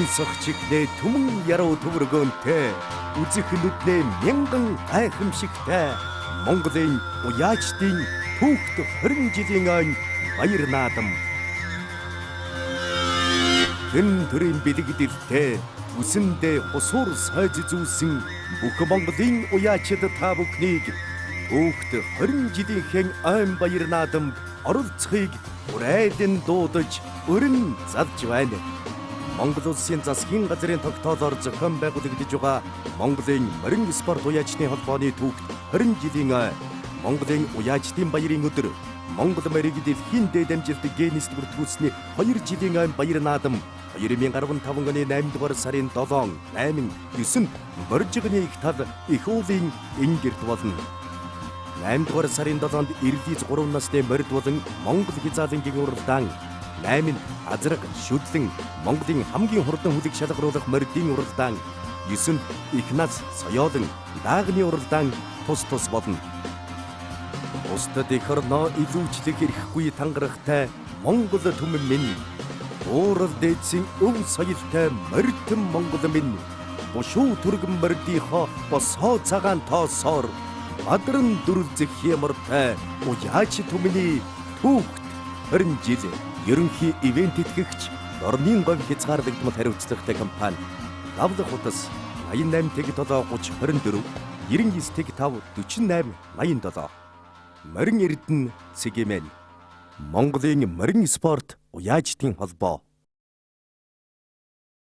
Сонсох чихнээ түмэн яруу төвөргөөнтэй, үзэх нүднээ мянган гайхамшигтай Монголын уяачдын түүхт 20 жилийн ойн баяр наадам. Тэн төрийн бэлэгдэлтэй үсэндээ хусуур сойж зүүсэн бүх Монголын уяачид та бүхнийг түүхт 20 жилийнхээ ойн баяр наадамд оролцохыг урайлан дуудаж өрн залж байна. Монгол Улсын засгийн газрын тогтоолоор зохион байгуулагдаж байгаа Монголын морин спорт уяачны холбооны түүхт 20 жилийн ой, Монголын уяачдын баярын өдөр, Монгол морийг дэлхийн дээд амжилт Гиннес бүртгүүлсний 2 жилийн ой баяр наадам 2015 оны 8 дугаар сарын 7, 8, 9-нд Боржигны их тал их уулын энгэрт болно. 8 дугаар сарын 7-нд Ирлиз 3 насны морд болон Монгол хязаалангийн уралдаан, 8-нд Азраг шүдлэн Монголын хамгийн хурдан хүлэг шалгаруулах мордын уралдаан, 9-нд их нас соёолон даагны уралдаан тус тус болно. Бусдад эх орноо илүүчлэх эрхгүй тангарахтай Монгол түмэн минь, уурал дээдсийн өв соёлтой морьтон Монгол минь, бушуу түргэн мордийнхоо босоо цагаан тоосоор бадран дүрлзэх хямартай уяач түмний түүхт 20 жил. Ерөнхий ивент итгэгч Дорнын говь хязгаарлагдмал хариуцлагатай компани. Лавлах утас 88 тэг 7 30 24 99 тэг 5 48 87. Морин Эрдэнэ Цэгэмэн. Монголын морин спорт уяажтын холбоо.